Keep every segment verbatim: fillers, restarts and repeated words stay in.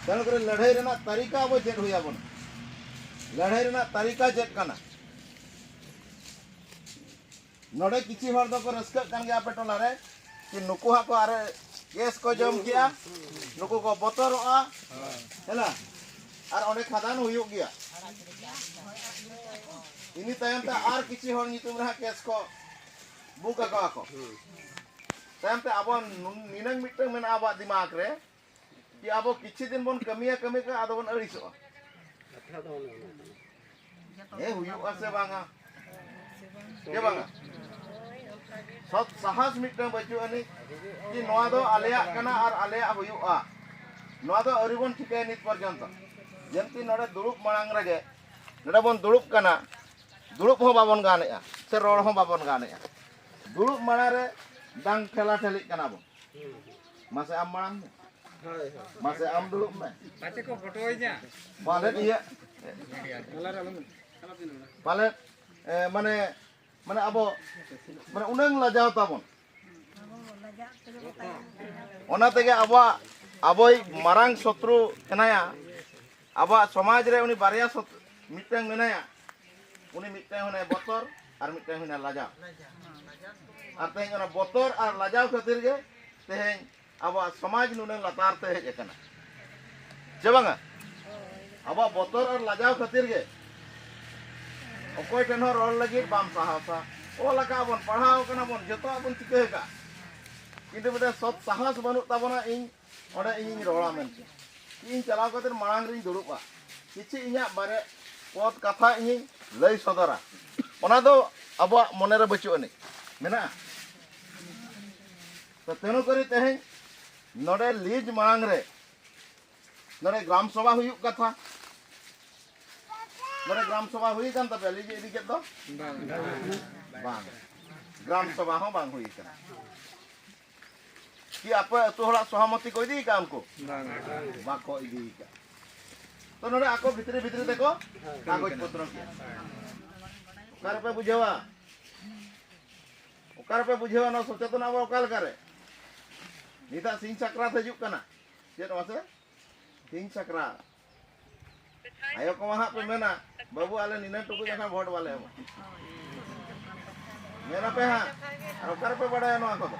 ᱛᱮᱱᱩ ᱠᱚᱨᱮ ᱞᱟᱹᱲᱦᱟᱹᱭ ᱨᱮᱱᱟᱜ ᱛᱟᱹᱨᱤᱠᱟ ᱟᱵᱚ ᱪᱮᱫ ᱦᱩᱭ ᱟᱵᱚᱱᱟ? ᱞᱟᱹᱲᱦᱟᱹᱭ ᱨᱮᱱᱟᱜ ᱛᱟᱹᱨᱤᱠᱟ ᱪᱮᱫ ᱠᱟᱱᱟ? ᱱᱚᱰᱮ ᱠᱤᱪᱷᱤ ᱦᱚᱲ ᱫᱚᱠᱚ ᱨᱟᱹᱥᱠᱟᱹᱜ ᱠᱟᱱ ᱜᱮᱭᱟ ᱟᱯᱮ ᱴᱚᱞᱟ ᱨᱮ, ᱠᱤ ᱱᱩᱠᱩ ᱦᱟᱸᱜ ᱠᱚ ᱟᱨᱮ ᱠᱮᱥ ᱠᱚ ᱡᱚᱢ ᱠᱮᱜᱼᱟ, ᱱᱩᱠᱩ ᱠᱚ ᱵᱚᱛᱚᱨᱚᱜᱼᱟ, ᱦᱮᱸ ᱱᱟ? ᱟᱨ ᱚᱸᱰᱮ ᱠᱷᱟᱫᱟᱱ ᱦᱩᱭᱩᱜ ᱜᱮᱭᱟ᱾ ᱤᱱᱟᱹ ᱛᱟᱭᱚᱢ ᱛᱮ ᱟᱨ ᱠᱤᱪᱷᱤ ᱦᱚᱲ ᱧᱩᱛᱩᱢ ᱨᱮ ᱦᱟᱸᱜ ᱠᱮᱥ ᱠᱚ ᱵᱩᱠ ᱟᱠᱚᱣᱟ ᱠᱚ᱾ ᱛᱟᱭᱚᱢ ᱛᱮ ᱟᱵᱚ ᱱᱩ-, ᱱᱤᱱᱟᱹᱝ ᱢᱤᱫᱴᱟᱝ ᱢᱮᱱᱟᱜᱼᱟ ᱟᱵᱚᱣᱟᱜ ᱫᱤᱢᱟᱜᱽ ᱨᱮ, ᱡᱮ ᱟᱵᱚ ᱠᱤᱪᱷᱩ ᱫᱤᱱ ᱵᱚᱱ ᱠᱟᱹᱢᱤᱭᱟ, ᱠᱟᱹᱢᱤ ᱠᱟᱜᱼᱟ, ᱟᱫᱚ ᱵᱚᱱ ᱟᱹᱲᱤᱥᱚᱜᱼᱟ᱾ ᱠᱟᱛᱷᱟ ᱫᱚ ᱚᱱᱮ ᱚᱱᱟ ᱠᱟᱱᱟ᱾ ᱦᱮᱸ, ᱦᱩᱭᱩᱜᱼᱟ ᱥᱮ ᱵᱟᱝᱟ? ᱪᱮ ᱵᱟᱝᱟ? ᱥᱚᱛ ᱥᱟᱦᱟᱥ ᱢᱤᱫᱴᱟᱝ ᱵᱟᱹᱪᱩᱜ ᱟᱹᱱᱤᱡ, ᱡᱮ ᱱᱚᱣᱟ ᱫᱚ ᱟᱞᱮᱭᱟᱜ ᱠᱟᱱᱟ ᱟᱨ ᱟᱞᱮᱭᱟᱜ ᱦᱩᱭᱩᱜᱼᱟ, ᱱᱚᱣᱟ ᱫᱚ ᱟᱹᱣᱨᱤ ᱵᱚᱱ ᱴᱷᱤᱠᱟᱹᱭᱟ ᱱᱤᱛ ᱯᱚᱨᱡᱚᱱᱛᱚ᱾ ᱡᱮᱢᱛᱤ ᱱᱚᱰᱮ ᱫᱩᱲᱩᱵ ᱢᱟᱲᱟᱝ ᱨᱮᱜᱮ, ᱱᱚᱰᱮ ᱵᱚᱱ ᱫᱩᱲᱩᱵ ᱠᱟᱱᱟ, ᱫᱩᱲᱩᱵ ᱦᱚᱸ ᱵᱟᱵᱚᱱ ᱜᱟᱱᱮᱜᱼᱟ, ᱥᱮ ᱨᱚᱲ ᱦᱚᱸ ᱵᱟᱵᱚᱱ ᱜᱟᱱᱮᱜᱼᱟ᱾ ᱫᱩᱲᱩᱵ ᱢᱟᱲᱟᱝ ᱨᱮ ᱰᱟᱝ ᱴᱷᱮᱞᱟ ᱴᱷᱮᱞᱤᱜ ᱠᱟᱱᱟ ᱵᱚᱱ᱾ ᱢᱟᱥᱮ ᱟᱢ ᱢᱟᱲᱟᱝ ᱢᱮ᱾ ᱦᱳᱭ, ᱦᱳᱭ᱾ ᱢᱟᱥᱮ ᱟᱢ ᱫᱩᱲᱩᱵ ᱢᱮ᱾ ᱯᱟᱪᱮ ᱠᱚ ᱯᱷᱳᱴᱳᱭᱤᱧᱟ᱾ ᱯᱟᱞᱮᱫ ᱤᱭᱟᱹ, ᱯᱟᱞᱮᱫ, ᱮ, ᱢᱟᱱᱮ, ᱢᱟᱱᱮ ᱟᱵᱚ, ᱢᱟᱱᱮ ᱩᱱᱟᱹᱝ ᱞᱟᱡᱟᱣ ᱛᱟᱵᱚᱱ᱾ ᱚᱱᱟ ᱛᱮᱜᱮ ᱟᱵᱚᱣᱟᱜ, ᱟᱵᱚᱭᱤᱡ ᱢᱟᱨᱟᱝ ᱥᱚᱛᱨᱩ ᱦᱮᱱᱟᱭᱟ᱾ ᱟᱵᱚᱣᱟᱜ ᱥᱚᱢᱟᱡᱽ ᱨᱮ ᱩᱱᱤ ᱵᱟᱨᱭᱟ ᱥᱚᱛ-, ᱢᱤᱫᱴᱟᱝ ᱢᱮᱱᱟᱭᱟ᱾ ᱩᱱᱤ ᱢᱤᱫᱴᱟᱝ ᱦᱩᱭᱱᱟᱭ ᱵᱚᱛᱚᱨ ᱟᱨ ᱢᱤᱫᱴᱟᱝ ᱦᱩᱭᱱᱟᱭ ᱞᱟᱡᱟᱣ᱾ ᱟᱨ ᱛᱮᱦᱮᱧ ᱚᱱᱟ ᱵᱚᱛᱚᱨ ᱟᱨ ᱞᱟᱡᱟᱣ ᱠᱷᱟᱹᱛᱤᱨ ᱜᱮ ᱛᱮᱦᱮᱧ ᱟᱵᱚᱣᱟᱜ ᱥᱚᱢᱟᱡᱽ ᱱᱩᱱᱟᱹᱝ ᱞᱟᱛᱟᱨ ᱛᱮ ᱦᱮᱡ ᱟᱠᱟᱱᱟ, ᱪᱮ ᱵᱟᱝᱟ? ᱟᱵᱚᱣᱟᱜ ᱵᱚᱛᱚᱨ ᱟᱨ ᱞᱟᱡᱟᱣ ᱠᱷᱟᱹᱛᱤᱨ ᱜᱮ ᱚᱠᱚᱭ ᱴᱷᱮᱱ ᱦᱚᱸ ᱨᱚᱲ ᱞᱟᱹᱜᱤᱫ ᱵᱟᱢ ᱥᱟᱦᱟᱥᱟ᱾ ᱚᱞ ᱟᱠᱟᱫ ᱵᱚᱱ, ᱯᱟᱲᱦᱟᱣ ᱠᱟᱱᱟ ᱵᱚᱱ, ᱡᱚᱛᱚᱣᱟᱜ ᱵᱚᱱ ᱪᱤᱠᱟᱹ ᱟᱠᱟᱫ, ᱠᱤᱱᱛᱩ ᱢᱤᱫᱴᱟᱝ ᱥᱚᱛ ᱥᱟᱦᱟᱥ ᱵᱟᱹᱱᱩᱜ ᱛᱟᱵᱚᱱᱟ᱾ ᱤᱧ ᱚᱸᱰᱮ ᱤᱧᱤᱧ ᱨᱚᱲᱟ ᱢᱮᱱᱛᱮ, ᱤᱧ ᱪᱟᱞᱟᱣ ᱠᱟᱛᱮ ᱢᱟᱲᱟᱝ ᱨᱤᱧ ᱫᱩᱲᱩᱵᱼᱟ, ᱠᱤᱪᱷᱩ ᱤᱧᱟᱹᱜ ᱵᱟᱨᱮ ᱯᱚᱫ ᱠᱟᱛᱷᱟ ᱤᱧᱤᱧ ᱞᱟᱹᱭ ᱥᱚᱫᱚᱨᱟ, ᱚᱱᱟ ᱫᱚ ᱟᱵᱚᱣᱟᱜ ᱢᱚᱱᱮᱨᱮ ᱵᱟᱹᱪᱩᱜ ᱟᱹᱱᱤᱡ, ᱢᱮᱱᱟᱜᱼᱟ᱾ ᱛᱚ ᱛᱮᱱᱩ ᱠᱚᱨᱤ ᱛᱮᱦᱮᱧ ᱱᱚᱰᱮ ᱞᱤᱡ ᱢᱟᱲᱟᱝ ᱨᱮ ᱱᱚᱰᱮ ᱜᱨᱟᱢ ᱥᱚᱵᱷᱟ ᱦᱩᱭᱩᱜ ᱠᱟᱛᱷᱟ, ᱱᱚᱰᱮ ᱜᱨᱟᱢ ᱥᱚᱵᱷᱟ ᱦᱩᱭ ᱟᱠᱟᱱ ᱛᱟᱯᱮᱭᱟ ᱞᱤᱡ ᱤᱫᱤ ᱠᱮᱫ ᱫᱚ? ᱵᱟᱝ᱾ ᱵᱟᱝ, ᱜᱨᱟᱢ ᱥᱚᱵᱷᱟ ᱦᱚᱸ ᱵᱟᱝ ᱦᱩᱭ ᱟᱠᱟᱱᱟ᱾ ᱠᱤ ᱟᱯᱮ ᱟᱹᱛᱩ ᱦᱚᱲᱟᱜ ᱥᱚᱦᱚᱢᱚᱛᱤ ᱠᱚ ᱤᱫᱤ ᱠᱟᱜᱼᱟ ᱩᱱᱠᱩ? ᱵᱟᱠᱚ ᱤᱫᱤ ᱠᱟᱜᱼᱟ᱾ ᱛᱚ ᱱᱚᱰᱮ ᱟᱠᱚ ᱵᱷᱤᱛᱨᱤ ᱵᱷᱤᱛᱨᱤ ᱛᱮᱠᱚ ᱠᱟᱜᱚᱡᱽ ᱯᱚᱛᱨᱚ ᱠᱮᱜᱼᱟ᱾ ᱚᱠᱟ ᱨᱮᱯᱮ ᱵᱩᱡᱷᱟᱹᱣᱟ? ᱚᱠᱟ ᱨᱮᱯᱮ ᱵᱩᱡᱷᱟᱹᱣᱟ ᱱᱚᱣᱟ ᱥᱚᱪᱮᱛᱚᱱᱟ ᱟᱵᱚ ᱚᱠᱟ ᱞᱮᱠᱟᱨᱮ? ᱱᱤᱛᱟᱜ ᱥᱤᱧ ᱥᱟᱠᱨᱟᱛ ᱦᱤᱡᱩᱜ ᱠᱟᱱᱟ᱾ ᱪᱮᱫ ᱢᱟᱥᱮ? ᱥᱤᱧ ᱥᱟᱠᱨᱟᱛ᱾ ᱟᱭᱳ ᱠᱚᱢᱟ ᱦᱟᱸᱜ ᱯᱮ ᱢᱮᱱᱟ, "ᱵᱟᱹᱵᱩ, ᱟᱞᱮ ᱱᱤᱱᱟᱹᱜ ᱴᱩᱠᱩᱡ ᱟᱠᱷᱟᱱ ᱵᱷᱳᱴ ᱵᱟᱞᱮ ᱮᱢᱟ?" ᱢᱮᱱᱟᱯᱮ ᱦᱟᱸᱜ᱾ ᱟᱨ ᱚᱠᱟ ᱨᱮᱯᱮ ᱵᱟᱲᱟᱭᱟ ᱱᱚᱣᱟ ᱠᱚᱫᱚ?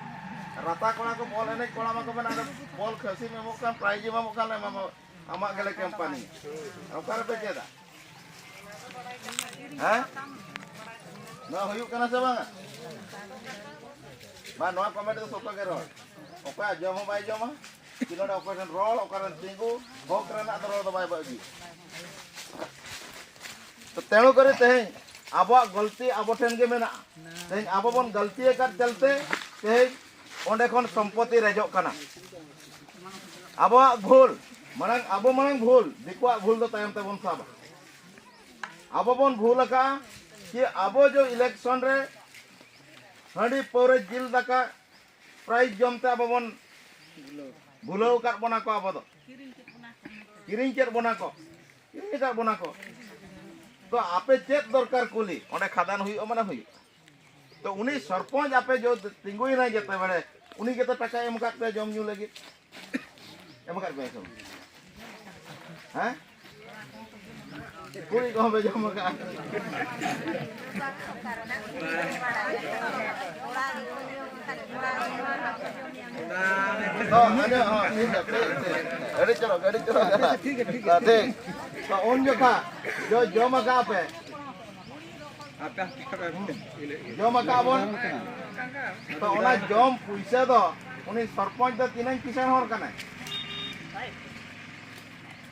ᱨᱟᱛᱟ ᱠᱚᱲᱟ ᱠᱚ, ᱵᱚᱞ ᱮᱱᱮᱡ ᱠᱚᱲᱟ ᱢᱟᱠᱚ ᱢᱮᱱᱟ, "ᱟᱫᱚ ᱵᱚᱞ ᱠᱷᱟᱹᱥᱤᱢ ᱮᱢᱚᱜ ᱠᱟᱱ, ᱯᱨᱟᱭᱤᱡᱽ ᱮᱢ ᱮᱢᱚᱜ ᱠᱟᱱ, ᱮᱢᱟᱢᱟ, ᱟᱢᱟᱜ ᱜᱮᱞᱮ ᱠᱮᱢᱯᱟᱱᱤ᱾" ᱟᱨ ᱚᱠᱟ ᱨᱮᱯᱮ ᱪᱮᱫᱟ? ᱦᱮᱸ? ᱱᱚᱣᱟ ᱦᱩᱭᱩᱜ ᱠᱟᱱᱟ ᱥᱮ ᱵᱟᱝᱟ? ᱵᱟ, ᱱᱚᱣᱟ ᱠᱚᱢᱮᱱᱴ ᱫᱚ ᱥᱚᱛᱚ ᱜᱮ ᱨᱚᱲ᱾ ᱚᱠᱚᱭᱟᱜ ᱡᱚᱢ ᱦᱚᱸ ᱵᱟᱭ ᱡᱚᱢᱟ, ᱠᱤ ᱱᱚᱰᱮ ᱚᱠᱚᱭ ᱴᱷᱮᱱ ᱨᱚᱲ, ᱚᱠᱟ ᱨᱮᱱ ᱛᱤᱸᱜᱩ, ᱦᱚᱠ ᱨᱮᱱᱟᱜ ᱫᱚ ᱨᱚᱲ ᱫᱚ ᱵᱟᱭ ᱵᱟᱹᱜᱤ᱾ ᱛᱚ ᱛᱮᱬᱩ ᱠᱚᱨᱮ ᱛᱮᱦᱮᱧ ᱟᱵᱚᱣᱟᱜ ᱜᱟᱹᱞᱛᱤ ᱟᱵᱚ ᱴᱷᱮᱱ ᱜᱮ ᱢᱮᱱᱟᱜᱼᱟ᱾ ᱛᱮᱦᱮᱧ ᱟᱵᱚ ᱵᱚᱱ ᱜᱟᱹᱞᱛᱤ ᱟᱠᱟᱫ ᱪᱟᱞᱛᱮ ᱛᱮᱦᱮᱧ ᱚᱸᱰᱮ ᱠᱷᱚᱱ ᱥᱚᱢᱯᱚᱛᱤ ᱨᱮᱡᱚᱜ ᱠᱟᱱᱟ᱾ ᱟᱵᱚᱣᱟᱜ ᱵᱷᱩᱞ ᱢᱟᱲᱟᱝ, ᱟᱵᱚ ᱢᱟᱲᱟᱝ ᱵᱷᱩᱞ, ᱫᱤᱠᱩᱣᱟᱜ ᱵᱷᱩᱞ ᱫᱚ ᱛᱟᱭᱚᱢ ᱛᱮᱵᱚᱱ ᱥᱟᱵᱟ᱾ ᱟᱵᱚ ᱵᱚᱱ ᱵᱷᱩᱞ ᱟᱠᱟᱫᱼᱟ ᱡᱮ ᱟᱵᱚ ᱡᱮ ᱤᱞᱮᱠᱥᱚᱱ ᱨᱮ ᱦᱟᱺᱰᱤ ᱯᱟᱹᱣᱨᱟᱹ ᱡᱤᱞ ᱫᱟᱠᱟ ᱯᱨᱟᱭᱤᱡᱽ ᱡᱚᱢ ᱛᱮ ᱟᱵᱚ ᱵᱚᱱ ᱵᱷᱩᱞᱟᱹᱣ ᱟᱠᱟᱫ ᱵᱚᱱᱟ ᱠᱚ, ᱟᱵᱚ ᱫᱚ ᱠᱤᱨᱤᱧ ᱠᱮᱫ ᱵᱚᱱᱟ ᱠᱚ, ᱠᱤᱨᱤᱧ ᱟᱠᱟᱫ ᱵᱚᱱᱟ ᱠᱚ᱾ ᱛᱚ ᱟᱯᱮ ᱪᱮᱫ ᱫᱚᱨᱠᱟᱨ ᱠᱩᱞᱤ? ᱚᱸᱰᱮ ᱠᱷᱟᱫᱟᱱ ᱦᱩᱭᱩᱜᱼᱟ ᱢᱟᱱᱮ ᱦᱩᱭᱩᱜᱼᱟ᱾ ᱛᱚ ᱩᱱᱤ ᱥᱚᱨᱯᱚᱧᱪ ᱟᱯᱮ ᱡᱚ ᱛᱤᱸᱜᱩᱭᱮᱱᱟᱭ ᱡᱮᱛᱮ ᱵᱮᱲᱮ, ᱩᱱᱤ ᱜᱮᱛᱚ ᱴᱟᱠᱟᱭ ᱮᱢ ᱟᱠᱟᱫ ᱯᱮᱭᱟ ᱡᱚᱢ ᱧᱩ ᱞᱟᱹᱜᱤᱫ᱾ ᱮᱢ ᱟᱠᱟᱫ ᱯᱮᱭᱟ ᱥᱮ ᱵᱟᱝ? ᱦᱮᱸ? ᱠᱩᱲᱤ ᱠᱚᱦᱚᱸ ᱯᱮ ᱡᱚᱢ ᱟᱠᱟᱫᱼᱟ᱾ ᱛᱚ, ᱟᱸᱡᱚᱢ, ᱦᱚᱸ, ᱴᱷᱤᱠ ᱜᱮᱭᱟ, ᱴᱷᱤᱠ, ᱴᱷᱤᱠ᱾ ᱟᱹᱰᱤ ᱪᱚᱨᱚᱠ, ᱟᱹᱰᱤ ᱪᱚᱨᱚᱠ ᱠᱟᱛᱷᱟ᱾ ᱴᱷᱤᱠ᱾ ᱛᱚ, ᱩᱱ ᱡᱚᱠᱷᱟ ᱡᱚ ᱡᱚᱢ ᱟᱠᱟᱫ ᱯᱮ, ᱡᱚᱢ ᱟᱠᱟᱫ ᱵᱚᱱ᱾ ᱛᱚ, ᱚᱱᱟ ᱡᱚᱢ ᱯᱩᱭᱥᱟᱹ ᱫᱚ ᱩᱱᱤ ᱥᱚᱨᱯᱚᱧᱪ ᱫᱚ ᱛᱤᱱᱟᱹᱝ ᱠᱤᱥᱟᱹᱬ ᱦᱚᱲ ᱠᱟᱱᱟᱭ?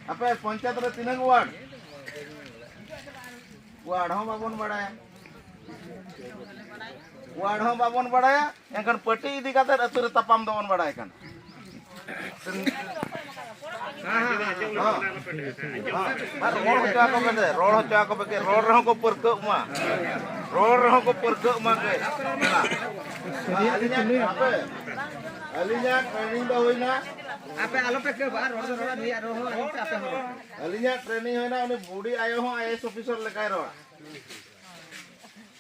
ᱟᱯᱮ ᱯᱚᱧᱪᱟᱭᱮᱛ ᱨᱮ ᱛᱤᱱᱟᱹᱝ ᱣᱟᱨᱰ? ᱣᱟᱨᱰ ᱦᱚᱸ ᱵᱟᱵᱚᱱ ᱵᱟᱲᱟᱭᱟ᱾ ᱣᱟᱨᱰ ᱦᱚᱸ ᱵᱟᱵᱚᱱ ᱵᱟᱲᱟᱭᱟ, ᱮᱱᱠᱷᱟᱱ ᱯᱟᱹᱴᱤ ᱤᱫᱤ ᱠᱟᱛᱮ ᱟᱹᱛᱩ ᱨᱮ ᱛᱟᱯᱟᱢ ᱫᱚᱵᱚᱱ ᱵᱟᱲᱟᱭ ᱠᱟᱱᱟ᱾ ᱦᱮᱸ, ᱦᱮᱸ, ᱦᱮᱸ, ᱦᱮᱸ᱾ ᱟᱨ ᱨᱚᱲ ᱦᱚᱪᱚ ᱟᱠᱚ ᱯᱮ ᱥᱮ, ᱨᱚᱲ ᱦᱚᱪᱚ ᱟᱠᱚ ᱯᱮ, ᱨᱚᱲ ᱨᱮᱦᱚᱸ ᱠᱚ ᱯᱟᱹᱨᱠᱟᱹᱜ ᱢᱟ, ᱨᱚᱲ ᱨᱮᱦᱚᱸ ᱠᱚ ᱯᱟᱹᱨᱠᱟᱹᱜ ᱢᱟ ᱠᱟᱹᱡ᱾ ᱟᱹᱞᱤᱧᱟᱜ ᱟᱯᱮ ᱟᱹᱞᱤᱧᱟᱜ ᱴᱨᱮᱱᱤᱝ ᱫᱚ ᱦᱩᱭᱱᱟ, ᱟᱯᱮ ᱟᱞᱚᱯᱮ ᱠᱟᱹᱵᱟ, ᱨᱚᱲ ᱫᱚ ᱨᱚᱲᱟ, ᱱᱩᱭᱟᱜ ᱨᱚᱲ ᱦᱚᱸ ᱟᱸᱡᱚᱢ ᱯᱮ, ᱟᱯᱮ ᱦᱚᱸ ᱨᱚᱲ ᱯᱮ᱾ ᱟᱹᱞᱤᱧᱟᱜ ᱴᱨᱮᱱᱤᱝ ᱦᱩᱭᱱᱟ, ᱩᱱᱤ ᱵᱩᱰᱤ ᱟᱭᱳ ᱦᱚᱸ ᱟᱭ ᱮ ᱮᱥ ᱚᱯᱷᱤᱥᱟᱨ ᱞᱮᱠᱟᱭ ᱨᱚᱲᱟ᱾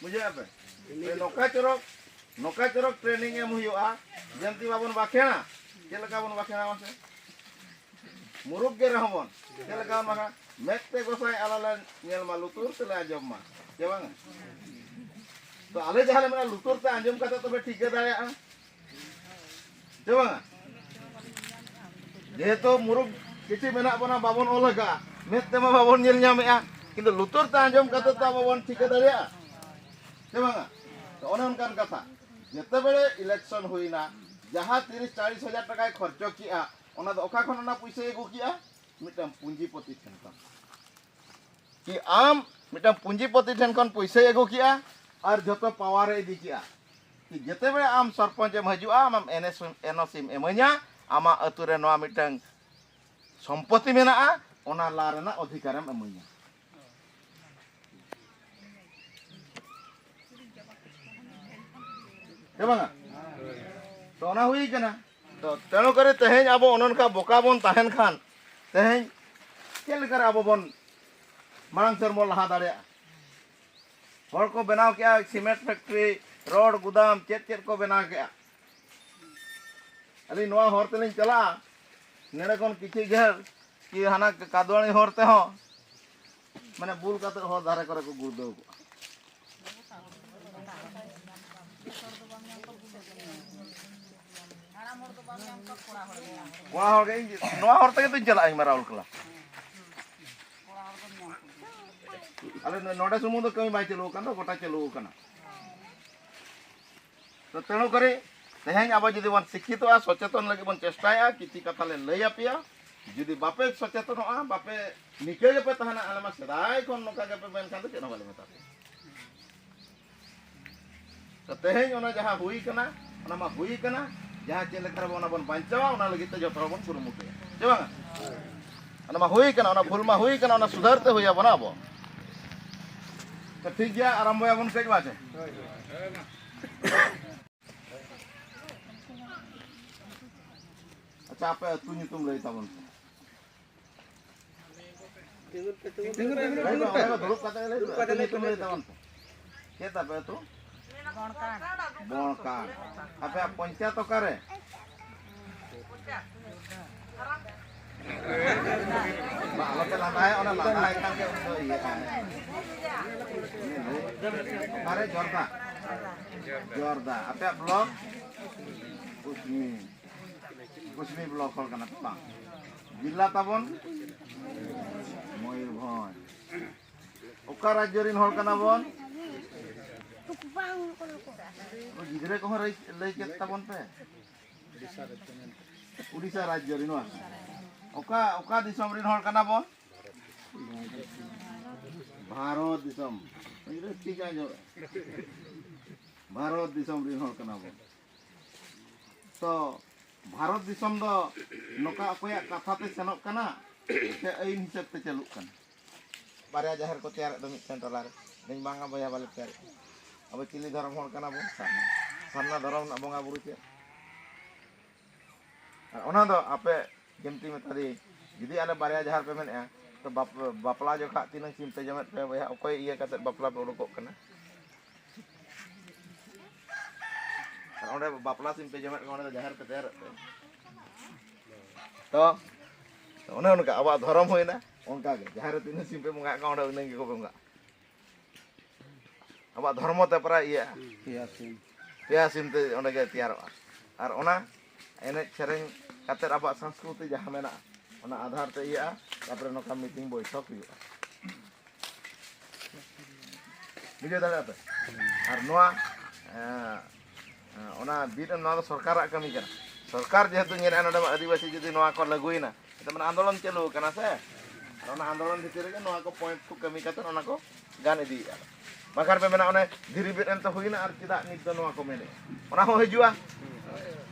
ᱵᱩᱡᱷᱟᱹᱣ ᱯᱮ? ᱱᱚᱝᱠᱟ ᱪᱚᱨᱚᱠ, ᱱᱚᱝᱠᱟ ᱪᱚᱨᱚᱠ ᱴᱨᱮᱱᱤᱝ ᱮᱢ ᱦᱩᱭᱩᱜᱼᱟ, ᱡᱮᱢᱛᱤ ᱵᱟᱵᱚᱱ ᱵᱟᱠᱷᱮᱲᱟ᱾ ᱪᱮᱫ ᱞᱮᱠᱟ ᱵᱚᱱ ᱵᱟᱠᱷᱮᱲᱟ ᱢᱟᱥᱮ? ᱢᱩᱨᱩᱠ ᱜᱮ ᱨᱮᱦᱚᱸ ᱵᱚᱱ, ᱪᱮᱫ ᱞᱮᱠᱟ ᱵᱚᱱ ᱵᱟᱠᱷᱮᱲᱟ? ᱢᱮᱫ ᱛᱮ ᱜᱚᱸᱥᱟᱭ ᱟᱞᱚ ᱞᱮ ᱧᱮᱞ ᱢᱟ, ᱞᱩᱛᱩᱨ ᱛᱮᱞᱮ ᱟᱸᱡᱚᱢ ᱢᱟ᱾ ᱪᱮ ᱵᱟᱝᱟ? ᱛᱚ ᱟᱞᱮ ᱡᱟᱦᱟᱸ ᱞᱮ ᱢᱮᱱᱟ, ᱞᱩᱛᱩᱨ ᱛᱮ ᱟᱸᱡᱚᱢ ᱠᱟᱛᱮ ᱛᱚᱵᱮ ᱴᱷᱤᱠᱟᱹ ᱫᱟᱲᱮᱭᱟᱜᱼᱟ᱾ ᱪᱮ ᱵᱟᱝᱟ? ᱡᱮᱦᱮᱛᱩ ᱢᱩᱨᱩᱠ ᱠᱤᱪᱷᱩ ᱢᱮᱱᱟᱜ ᱵᱚᱱᱟ, ᱵᱟᱵᱚᱱ ᱚᱞ ᱟᱠᱟᱫᱼᱟ, ᱢᱮᱫ ᱛᱮᱢᱟ ᱵᱟᱵᱚᱱ ᱧᱮᱞ ᱧᱟᱢᱮᱫᱼᱟ, ᱠᱤᱱᱛᱩ ᱞᱩᱛᱩᱨ ᱛᱮ ᱟᱸᱡᱚᱢ ᱠᱟᱛᱮ ᱛᱚ ᱟᱵᱚ ᱵᱚᱱ ᱴᱷᱤᱠᱟᱹ ᱫᱟᱲᱮᱭᱟᱜᱼᱟ᱾ ᱪᱮ ᱵᱟᱝᱟ? ᱛᱚ ᱚᱱᱮ ᱚᱱᱠᱟᱱ ᱠᱟᱛᱷᱟ, ᱡᱮᱛᱮᱵᱮᱲᱮ ᱤᱞᱮᱠᱥᱚᱱ ᱦᱩᱭᱱᱟ, ᱡᱟᱦᱟᱸ ᱛᱤᱨᱤᱥ ᱪᱟᱞᱤᱥ ᱦᱟᱡᱟᱨ ᱴᱟᱠᱟᱭ ᱠᱷᱚᱨᱪᱚ ᱠᱮᱜᱼᱟ, ᱚᱱᱟ ᱫᱚ ᱚᱠᱟ ᱠᱷᱚᱱ ᱚᱱᱟ ᱯᱩᱭᱥᱟᱹᱭ ᱟᱹᱜᱩ ᱠᱮᱜᱼᱟ? ᱢᱤᱫᱴᱟᱝ ᱯᱩᱸᱡᱤᱯᱚᱛᱤ ᱴᱷᱮᱱ ᱠᱷᱚᱱ᱾ ᱠᱤ ᱟᱢ ᱢᱤᱫᱴᱟᱝ ᱯᱩᱸᱡᱤᱯᱚᱛᱤ ᱴᱷᱮᱱ ᱠᱷᱚᱱ ᱯᱩᱭᱥᱟᱹᱭ ᱟᱹᱜᱩ ᱠᱮᱜᱼᱟ ᱟᱨ ᱡᱷᱚᱛᱚ ᱯᱟᱣᱟᱨᱮ ᱤᱫᱤ ᱠᱮᱜᱼᱟ᱾ ᱠᱤ ᱡᱮᱛᱮᱵᱮᱲᱮ ᱟᱢ ᱥᱚᱨᱯᱚᱧᱪ ᱮᱢ ᱦᱤᱡᱩᱜᱼᱟ, ᱟᱢ ᱮᱱ ᱮᱥ, ᱮᱱ ᱳ ᱥᱤᱢ ᱤᱢᱟᱹᱧᱟ, ᱟᱢᱟᱜ ᱟᱹᱛᱩ ᱨᱮ ᱱᱚᱣᱟ ᱢᱤᱫᱴᱟᱝ ᱥᱚᱢᱯᱚᱛᱤ ᱢᱮᱱᱟᱜᱼᱟ, ᱚᱱᱟ ᱞᱟ ᱨᱮᱱᱟᱜ ᱚᱫᱷᱤᱠᱟᱨᱮᱢ ᱤᱢᱟᱹᱧᱟ᱾ ᱦᱮᱸ ᱵᱟᱝᱟ? ᱛᱚ ᱚᱱᱟ ᱦᱩᱭ ᱠᱟᱱᱟ᱾ ᱛᱚ ᱛᱮᱱᱩ ᱠᱚᱨᱮ ᱛᱮᱦᱮᱧ ᱟᱵᱚ ᱚᱱᱮ ᱚᱱᱠᱟ ᱵᱚᱠᱟ ᱵᱚᱱ ᱛᱟᱦᱮᱱ ᱠᱷᱟᱱ, ᱛᱮᱦᱮᱧ ᱪᱮᱫ ᱞᱮᱠᱟᱨᱮ ᱟᱵᱚ ᱵᱚᱱ ᱢᱟᱲᱟᱝ ᱥᱮᱱ ᱵᱚᱱ ᱞᱟᱦᱟ ᱫᱟᱲᱮᱭᱟᱜᱼᱟ? ᱦᱚᱲ ᱠᱚ ᱵᱮᱱᱟᱣ ᱠᱮᱜᱼᱟ ᱥᱤᱢᱮᱱᱴ ᱯᱷᱮᱠᱴᱨᱤ, ᱨᱳᱰ, ᱜᱩᱫᱟᱢ, ᱪᱮᱫ ᱪᱮᱫ ᱠᱚ ᱵᱮᱱᱟᱣ ᱠᱮᱜᱼᱟ᱾ ᱟᱹᱞᱤᱧ ᱱᱚᱣᱟ ᱦᱚᱨ ᱛᱮᱞᱤᱧ ᱪᱟᱞᱟᱜᱼᱟ, ᱱᱚᱰᱮ ᱠᱷᱚᱱ ᱠᱤᱪᱷᱩ ᱡᱷᱟᱹᱞ ᱠᱤ ᱦᱟᱱᱟ ᱠᱟᱫᱣᱟᱱᱤ ᱦᱚᱨ ᱛᱮᱦᱚᱸ, ᱢᱟᱱᱮ, ᱵᱩᱞ ᱠᱟᱛᱮ ᱦᱚᱨ ᱫᱷᱟᱨᱮ ᱠᱚᱨᱮ ᱠᱚ ᱜᱩᱲᱫᱟᱹᱣ ᱠᱚᱜᱼᱟ᱾ ᱠᱚᱲᱟ ᱦᱚᱲ ᱜᱮ, ᱤᱧ ᱱᱚᱣᱟ ᱦᱚᱨ ᱛᱮᱜᱮ ᱛᱚᱧ ᱪᱟᱞᱟᱜᱼᱟ, ᱤᱧ ᱢᱟ ᱨᱟᱦᱩᱞ ᱠᱮᱞᱟ᱾ ᱟᱞᱮ ᱱᱚᱰᱮ ᱥᱩᱢᱩᱝ ᱫᱚ ᱠᱟᱹᱢᱤ ᱵᱟᱭ ᱪᱟᱹᱞᱩ ᱟᱠᱟᱱ ᱫᱚ, ᱜᱚᱴᱟ ᱪᱟᱹᱞᱩ ᱟᱠᱟᱱᱟ᱾ ᱛᱚ ᱛᱮᱱᱩ ᱠᱚᱨᱮ ᱛᱮᱦᱮᱧ ᱟᱵᱚ ᱡᱩᱫᱤ ᱵᱚᱱ ᱥᱤᱠᱠᱷᱤᱛᱚᱜᱼᱟ, ᱥᱚᱪᱮᱛᱚᱱ ᱞᱟᱹᱜᱤᱫ ᱵᱚᱱ ᱪᱮᱥᱴᱟᱭᱟ, ᱠᱤᱪᱷᱤ ᱠᱟᱛᱷᱟ ᱞᱮ ᱞᱟᱹᱭ ᱟᱯᱮᱭᱟ᱾ ᱡᱩᱫᱤ ᱵᱟᱯᱮ ᱥᱚᱪᱮᱛᱚᱱᱚᱜᱼᱟ, ᱵᱟᱯᱮ ᱱᱤᱠᱟᱹ ᱜᱮᱯᱮ ᱛᱟᱦᱮᱱᱟ, ᱟᱞᱮ ᱢᱟ ᱥᱮᱫᱟᱭ ᱠᱷᱚᱱ ᱱᱚᱝᱠᱟ ᱜᱮᱯᱮ ᱢᱮᱱᱠᱷᱟᱱ ᱫᱚ ᱪᱮᱫ ᱦᱚᱸ ᱵᱟᱞᱮ ᱢᱮᱛᱟ ᱯᱮᱭᱟ᱾ ᱛᱚ ᱛᱮᱦᱮᱧ ᱚᱱᱟ ᱡᱟᱦᱟᱸ ᱦᱩᱭ ᱠᱟᱱᱟ, ᱚᱱᱟ ᱢᱟ ᱦᱩᱭ ᱠᱟᱱᱟ, ᱡᱟᱦᱟᱸ ᱪᱮᱫ ᱞᱮᱠᱟ ᱨᱮᱵᱚᱱ ᱚᱱᱟ ᱵᱚᱱ ᱵᱟᱧᱪᱟᱣᱟ, ᱚᱱᱟ ᱞᱟᱹᱜᱤᱫ ᱛᱮ ᱡᱚᱛᱚ ᱦᱚᱲ ᱵᱚᱱ ᱠᱩᱨᱩᱢᱩᱴᱩᱭᱟ, ᱪᱮ ᱵᱟᱝᱟ? ᱚᱱᱟ ᱢᱟ ᱦᱩᱭ ᱠᱟᱱᱟ, ᱚᱱᱟ ᱵᱷᱩᱞ ᱢᱟ ᱦᱩᱭ ᱠᱟᱱᱟ, ᱚᱱᱟ ᱥᱩᱫᱷᱟᱹᱨ ᱛᱮ ᱦᱩᱭ ᱟᱵᱚᱱᱟ ᱟᱵᱚ᱾ ᱛᱚ ᱴᱷᱤᱠ ᱜᱮᱭᱟ, ᱟᱨᱟᱢᱵᱚᱭᱟᱵᱚᱱ ᱠᱟᱹᱡ ᱢᱟ ᱪᱮ᱾ ᱟᱯᱮ ᱟᱹᱛᱩ ᱧᱩᱛᱩᱢ ᱞᱟᱹᱭ ᱛᱟᱵᱚᱱ ᱯᱮ᱾ ᱞᱟᱹᱭ ᱯᱮ, ᱚᱸᱰᱮ ᱠᱚ ᱫᱩᱲᱩᱵ ᱠᱟᱛᱮ ᱞᱟᱹᱭ ᱯᱮ, ᱟᱹᱛᱩ ᱧᱩᱛᱩᱢ ᱞᱟᱹᱭ ᱛᱟᱵᱚᱱ ᱯᱮ᱾ ᱪᱮᱫ ᱛᱟᱯᱮ ᱟᱹᱛᱩ? ᱵᱚᱬᱠᱟᱱ᱾ ᱟᱯᱮᱭᱟᱜ ᱯᱚᱧᱪᱟᱭᱮᱛ ᱚᱠᱟᱨᱮ? ᱵᱟ, ᱟᱞᱚᱯᱮ ᱞᱟᱸᱫᱟᱭᱟ, ᱚᱱᱟ ᱞᱟᱸᱫᱟᱭ ᱠᱷᱟᱱ ᱜᱮ ᱩᱱᱫᱚ ᱤᱭᱟᱹᱜᱼᱟ᱾ ᱚᱠᱟᱨᱮ? ᱡᱚᱨᱫᱟ᱾ ᱡᱚᱨᱫᱟ᱾ ᱟᱯᱮᱭᱟᱜ ᱵᱞᱚᱠ? ᱠᱩᱥᱢᱤ᱾ ᱠᱩᱥᱢᱤ ᱵᱞᱚᱠ ᱦᱚᱲ ᱠᱟᱱᱟ ᱯᱮ ᱵᱟᱝ? ᱡᱤᱞᱟ ᱛᱟᱵᱚᱱ ᱢᱚᱭᱩᱨᱵᱷᱚᱸᱡᱽ᱾ ᱚᱠᱟ ᱨᱟᱡᱽᱡᱚ ᱨᱮᱱ ᱦᱚᱲ ᱠᱟᱱᱟ ᱵᱚᱱ? ᱜᱤᱫᱽᱨᱟᱹ ᱠᱚᱦᱚᱸ ᱞᱟᱹᱭ, ᱞᱟᱹᱭ ᱪᱮᱫ ᱛᱟᱵᱚᱱ ᱯᱮ᱾ ᱩᱲᱤᱥᱥᱟ ᱨᱟᱡᱽᱡᱚ ᱨᱮᱱ ᱵᱟᱝ? ᱚᱠᱟ, ᱚᱠᱟ ᱫᱤᱥᱚᱢ ᱨᱮᱱ ᱦᱚᱲ ᱠᱟᱱᱟ ᱵᱚᱱ? ᱵᱷᱟᱨᱚᱛ ᱫᱤᱥᱚᱢ᱾ ᱴᱷᱤᱠ ᱟᱸᱡᱚᱢ᱾ ᱵᱷᱟᱨᱚᱛ ᱫᱤᱥᱚᱢ ᱨᱮᱱ ᱦᱚᱲ ᱠᱟᱱᱟ ᱵᱚᱱ᱾ ᱛᱚ ᱵᱷᱟᱨᱚᱛ ᱫᱤᱥᱚᱢ ᱫᱚ ᱱᱚᱝᱠᱟ ᱚᱠᱚᱭᱟᱜ ᱠᱟᱛᱷᱟ ᱛᱮ ᱥᱮᱱᱚᱜ ᱠᱟᱱᱟ ᱥᱮ ᱟᱹᱭᱤᱱ ᱦᱤᱥᱟᱹᱵ ᱛᱮ ᱪᱟᱹᱞᱩᱜ ᱠᱟᱱᱟ? ᱵᱟᱨᱭᱟ ᱡᱟᱦᱮᱨ ᱠᱚ ᱛᱮᱭᱟᱨᱮᱫ ᱫᱚ ᱢᱤᱫᱴᱮᱱ ᱴᱚᱞᱟ ᱨᱮ᱾ ᱤᱧ ᱵᱟᱝᱟ ᱵᱚᱭᱦᱟ, ᱵᱟᱞᱮ ᱛᱮᱭᱟᱨᱮᱫ᱾ ᱟᱵᱚ ᱪᱤᱞᱤ ᱫᱷᱚᱨᱚᱢ ᱦᱚᱲ ᱠᱟᱱᱟ ᱵᱚᱱ? ᱥᱟᱨᱱᱟ᱾ ᱥᱟᱨᱱᱟ ᱫᱷᱚᱨᱚᱢ ᱨᱮᱱᱟᱜ ᱵᱚᱸᱜᱟ ᱵᱩᱨᱩ ᱪᱮᱫ? ᱟᱨ ᱚᱱᱟ ᱫᱚ ᱟᱯᱮ ᱡᱮᱢᱛᱤ ᱢᱮᱛᱟ ᱫᱤᱧ, ᱡᱩᱫᱤ ᱟᱞᱮ ᱵᱟᱨᱭᱟ ᱡᱟᱦᱮᱨ ᱯᱮ ᱢᱮᱱᱮᱫᱼᱟ, ᱛᱚ ᱵᱟᱯ-, ᱵᱟᱯᱞᱟ ᱡᱚᱠᱷᱟᱜ ᱛᱤᱱᱟᱹᱝ ᱥᱤᱢ ᱯᱮ ᱡᱚᱢᱮᱫ ᱯᱮ ᱵᱚᱭᱦᱟ, ᱚᱠᱚᱭ ᱤᱭᱟᱹ ᱠᱟᱛᱮᱫ ᱵᱟᱯᱞᱟ ᱯᱮ ᱩᱰᱩᱠᱚᱜ ᱠᱟᱱᱟ? ᱟᱨ ᱚᱸᱰᱮ ᱵᱟᱯᱞᱟ ᱥᱤᱢ ᱯᱮ ᱡᱚᱢᱮᱫ ᱠᱟᱱᱟ, ᱚᱸᱰᱮ ᱫᱚ ᱡᱟᱦᱮᱨ ᱯᱮ ᱛᱮᱭᱟᱨᱮᱫ ᱛᱮ᱾ ᱛᱚ, ᱚᱱᱮ ᱚᱱᱠᱟ ᱟᱵᱚᱣᱟᱜ ᱫᱷᱚᱨᱚᱢ ᱦᱩᱭᱱᱟ, ᱚᱱᱠᱟ ᱜᱮ ᱡᱟᱦᱮᱨ ᱨᱮ ᱛᱤᱱᱟᱹᱜ ᱥᱤᱢ ᱯᱮ ᱵᱚᱸᱜᱟᱜ ᱠᱟᱱᱟ, ᱚᱸᱰᱮ ᱩᱱᱟᱹᱜ ᱜᱮᱠᱚ ᱵᱚᱸᱜᱟᱜᱼᱟ᱾ ᱟᱵᱚᱣᱟᱜ ᱫᱷᱚᱨᱢᱚ ᱛᱮ ᱯᱨᱟᱭ ᱤᱭᱟᱹᱜᱼᱟ᱾ ᱯᱮᱭᱟ ᱥᱤᱢ᱾ ᱯᱮᱭᱟ ᱥᱤᱢ ᱛᱮ ᱚᱸᱰᱮ ᱜᱮ ᱛᱮᱭᱟᱨᱚᱜᱼᱟ᱾ ᱟᱨ ᱚᱱᱟ ᱮᱱᱮᱡ ᱥᱮᱨᱮᱧ ᱠᱟᱛᱮᱫ ᱟᱵᱚᱣᱟᱜ ᱥᱚᱝᱥᱠᱨᱤᱛᱤ ᱡᱟᱦᱟᱸ ᱢᱮᱱᱟᱜᱼᱟ, ᱚᱱᱟ ᱟᱫᱷᱟᱨ ᱛᱮ ᱤᱭᱟᱹᱜᱼᱟ᱾ ᱛᱟᱨᱯᱚᱨᱮ ᱱᱚᱝᱠᱟ ᱢᱤᱴᱤᱝ ᱵᱳᱭᱴᱷᱚᱠ ᱦᱩᱭᱩᱜᱼᱟ᱾ ᱵᱩᱡᱷᱟᱹᱣ ᱫᱟᱲᱮᱭᱟᱜᱼᱟ ᱯᱮ? ᱟᱨ ᱱᱚᱣᱟ, ᱮᱸ, ᱮᱸ, ᱚᱱᱟ ᱵᱤᱨ ᱨᱮ ᱱᱚᱣᱟ ᱫᱚ ᱥᱚᱨᱠᱟᱨᱟᱜ ᱠᱟᱹᱢᱤ ᱠᱟᱱᱟ᱾ ᱥᱚᱨᱠᱟᱨ ᱡᱮᱦᱮᱛᱩ ᱧᱮᱞᱮᱫᱼᱟ ᱱᱚᱰᱮ ᱢᱟ ᱟᱹᱫᱤᱵᱟᱹᱥᱤ ᱡᱩᱫᱤ ᱱᱚᱣᱟ ᱠᱚ ᱞᱟᱹᱜᱩᱭᱮᱱᱟ, ᱮᱱᱛᱮ ᱢᱟᱱᱮ ᱟᱸᱫᱳᱲᱚᱱ ᱪᱟᱹᱞᱩ ᱟᱠᱟᱱᱟ ᱥᱮ, ᱟᱨ ᱚᱱᱟ ᱟᱸᱫᱳᱲᱚᱱ ᱵᱷᱤᱛᱤᱨ ᱨᱮᱜᱮ ᱱᱚᱣᱟ ᱠᱚ ᱯᱚᱭᱮᱱᱴ ᱠᱚ ᱠᱟᱹᱢᱤ ᱠᱟᱛᱮ ᱚᱱᱟ ᱠᱚ ᱜᱟᱱ ᱤᱫᱤᱭᱮᱫᱼᱟ᱾ ᱵᱟᱝᱠᱷᱟᱱ ᱯᱮ ᱢᱮᱱᱟ ᱚᱱᱮ ᱫᱷᱤᱨᱤ ᱵᱤᱫ ᱮᱱᱛᱮ ᱦᱩᱭᱱᱟ ᱟᱨ ᱪᱮᱫᱟᱜ ᱱᱤᱛ ᱫᱚ ᱱᱚᱣᱟ ᱠᱚ ᱢᱮᱱᱮᱫᱼᱟ, ᱚᱱᱟ ᱦᱚᱸ ᱦᱤᱡᱩᱜᱼᱟ᱾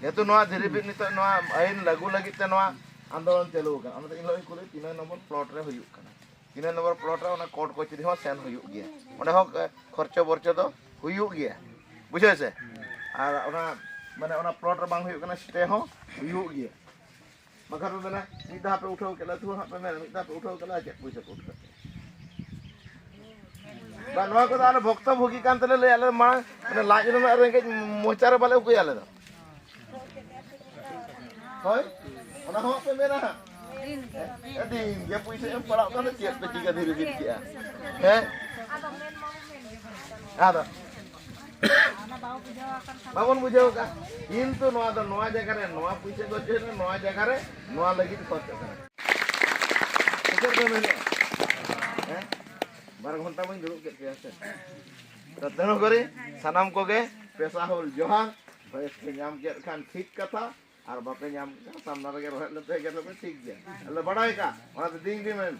ᱡᱮᱦᱮᱛᱩ ᱱᱚᱣᱟ ᱫᱷᱤᱨᱤ ᱵᱤᱫ ᱱᱤᱛᱚᱜ ᱱᱚᱣᱟ ᱟᱹᱭᱤᱱ ᱞᱟᱹᱜᱩ ᱞᱟᱹᱜᱤᱫ ᱛᱮ ᱱᱚᱣᱟ ᱟᱸᱫᱳᱲᱚᱱ ᱪᱟᱹᱞᱩ ᱟᱠᱟᱱᱟ, ᱚᱱᱟᱛᱮ ᱤᱧ ᱦᱤᱞᱳᱜ ᱤᱧ ᱠᱩᱞᱤ ᱛᱤᱱᱟᱹᱜ ᱱᱚᱢᱵᱚᱨ ᱯᱞᱚᱴ ᱨᱮ ᱦᱩᱭᱩᱜ ᱠᱟᱱᱟ᱾ ᱛᱤᱱᱟᱹᱜ ᱱᱚᱢᱵᱚᱨ ᱯᱞᱚᱴ ᱨᱮ ᱚᱱᱟ ᱠᱳᱨᱴ ᱠᱚᱪᱟᱹᱨᱤ ᱦᱚᱸ ᱥᱮᱱ ᱦᱩᱭᱩᱜ ᱜᱮᱭᱟ, ᱚᱸᱰᱮ ᱦᱚᱸ ᱠᱷᱚᱨᱪᱚ ᱵᱚᱨᱪᱚ ᱫᱚ ᱦᱩᱭᱩᱜ ᱜᱮᱭᱟ, ᱵᱩᱡᱷᱟᱹᱣ ᱥᱮ? ᱟᱨ ᱚᱱᱟ ᱢᱟᱱᱮ ᱚᱱᱟ ᱯᱞᱚᱴ ᱨᱮ ᱵᱟᱝ ᱦᱩᱭᱩᱜ ᱠᱟᱱᱟ, ᱥᱴᱮ ᱦᱚᱸ ᱦᱩᱭᱩᱜ ᱜᱮᱭᱟ᱾ ᱵᱟᱠᱷᱟᱱ ᱯᱮ ᱢᱮᱱᱟ, ᱢᱤᱫ ᱫᱷᱟᱣ ᱯᱮ ᱩᱴᱷᱟᱹᱣ ᱠᱮᱫ ᱞᱮ, ᱛᱩ ᱦᱟᱸᱜ ᱯᱮ ᱢᱮᱱᱟ, ᱢᱤᱫ ᱫᱷᱟᱣ ᱯᱮ ᱩᱴᱷᱟᱹᱣ ᱠᱮᱫ ᱞᱮ, ᱪᱮᱫ ᱯᱩᱭᱥᱟᱹ ᱠᱚ ᱩᱴᱷᱟᱹᱣ ᱠᱮᱫ? ᱵᱟ, ᱱᱚᱣᱟ ᱠᱚᱫᱚ ᱟᱞᱮ ᱵᱷᱚᱠᱛᱚ ᱵᱷᱳᱜᱤ ᱠᱟᱱ ᱛᱮᱞᱮ ᱞᱟᱹᱭᱟ, ᱟᱞᱮ ᱢᱟᱲᱟᱝ ᱢᱟᱱᱮ ᱞᱟᱡ ᱨᱮᱱᱟᱜ ᱨᱮᱸᱜᱮᱡ ᱢᱚᱪᱟ ᱨᱮ ᱵᱟᱞᱮ ᱩᱠᱩᱭᱟ ᱟᱞᱮ ᱫᱚ᱾ ᱦᱳᱭ, ᱚᱱᱟ ᱦᱚᱸ ᱯᱮ ᱢᱮᱱᱟ ᱦᱟᱸᱜ᱾ ᱫᱤᱱ ᱜᱮ ᱯᱩᱭᱥᱟᱹ ᱮᱢ ᱯᱟᱲᱟᱜ ᱠᱟᱱᱟ, ᱪᱮᱫ ᱯᱮ ᱪᱤᱠᱟᱹ ᱫᱷᱤᱨᱤ ᱵᱤᱱ ᱠᱮᱜᱼᱟ? ᱦᱮᱸ? ᱟᱫᱚ ᱵᱟᱵᱚᱱ ᱵᱩᱡᱷᱟᱹᱣ ᱟᱠᱟᱫ᱾ ᱠᱤᱱᱛᱩ ᱱᱚᱣᱟ ᱫᱚ ᱱᱚᱣᱟ ᱡᱟᱭᱜᱟ ᱨᱮ ᱱᱚᱣᱟ ᱯᱩᱭᱥᱟᱹ ᱠᱚ ᱚᱪᱚᱭᱮᱫᱟ, ᱱᱚᱣᱟ ᱡᱟᱭᱜᱟ ᱨᱮ ᱱᱚᱣᱟ ᱞᱟᱹᱜᱤᱫ ᱠᱷᱚᱨᱪᱚᱜ ᱠᱟᱱᱟ᱾ ᱥᱮ ᱪᱮᱫ ᱯᱮ ᱢᱮᱱᱮᱫᱼᱟ? ᱦᱮᱸ? ᱵᱟᱨ ᱜᱷᱚᱱᱴᱟ ᱢᱟᱧ ᱫᱩᱲᱩᱵ ᱠᱮᱫ ᱯᱮᱭᱟ ᱥᱮ᱾ ᱛᱚ ᱛᱮᱱᱩ ᱠᱚᱨᱮ ᱥᱟᱱᱟᱢ ᱠᱚᱜᱮ ᱯᱮᱥᱟ ᱦᱩᱞ ᱡᱚᱦᱟᱨ᱾ ᱵᱷᱚᱭᱮᱥ ᱯᱮ ᱧᱟᱢ ᱠᱮᱫ ᱠᱷᱟᱱ ᱴᱷᱤᱠ ᱠᱟᱛᱷᱟ, ᱟᱨ ᱵᱟᱯᱮ ᱧᱟᱢ ᱠᱮᱫ ᱠᱷᱟᱱ ᱥᱟᱢᱱᱟ ᱨᱮᱜᱮ ᱨᱚᱦᱮᱫ ᱞᱮ ᱛᱟᱦᱮᱸ ᱠᱟᱱᱟ, ᱴᱷᱤᱠ ᱜᱮᱭᱟ᱾ ᱟᱞᱮ ᱵᱟᱲᱟᱭ ᱠᱟᱜ, ᱚᱱᱟᱛᱮ ᱫᱤᱱ ᱜᱮ ᱢᱮᱱ,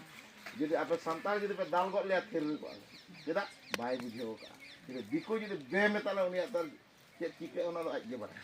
ᱡᱩᱫᱤ ᱟᱯᱮ ᱥᱟᱱᱛᱟᱲ ᱡᱩᱫᱤ ᱯᱮ ᱫᱟᱞ ᱜᱚᱫ ᱞᱮᱭᱟ, ᱛᱷᱤᱨ ᱠᱚᱜᱼᱟ ᱞᱮ᱾ ᱪᱮᱫᱟᱜ? ᱵᱟᱭ ᱵᱩᱡᱷᱟᱹᱣ ᱠᱟᱜᱼᱟ᱾ ᱡᱩᱫᱤ ᱫᱤᱠᱩ ᱡᱩᱫᱤ ᱵᱮ ᱢᱮᱛᱟ ᱞᱮ, ᱩᱱᱤᱭᱟᱜ ᱫᱚ ᱪᱮᱫ ᱪᱤᱠᱟᱹᱜᱼᱟ, ᱚᱱᱟ ᱫᱚ ᱟᱡ ᱜᱮ ᱵᱟᱲᱟᱭᱟ᱾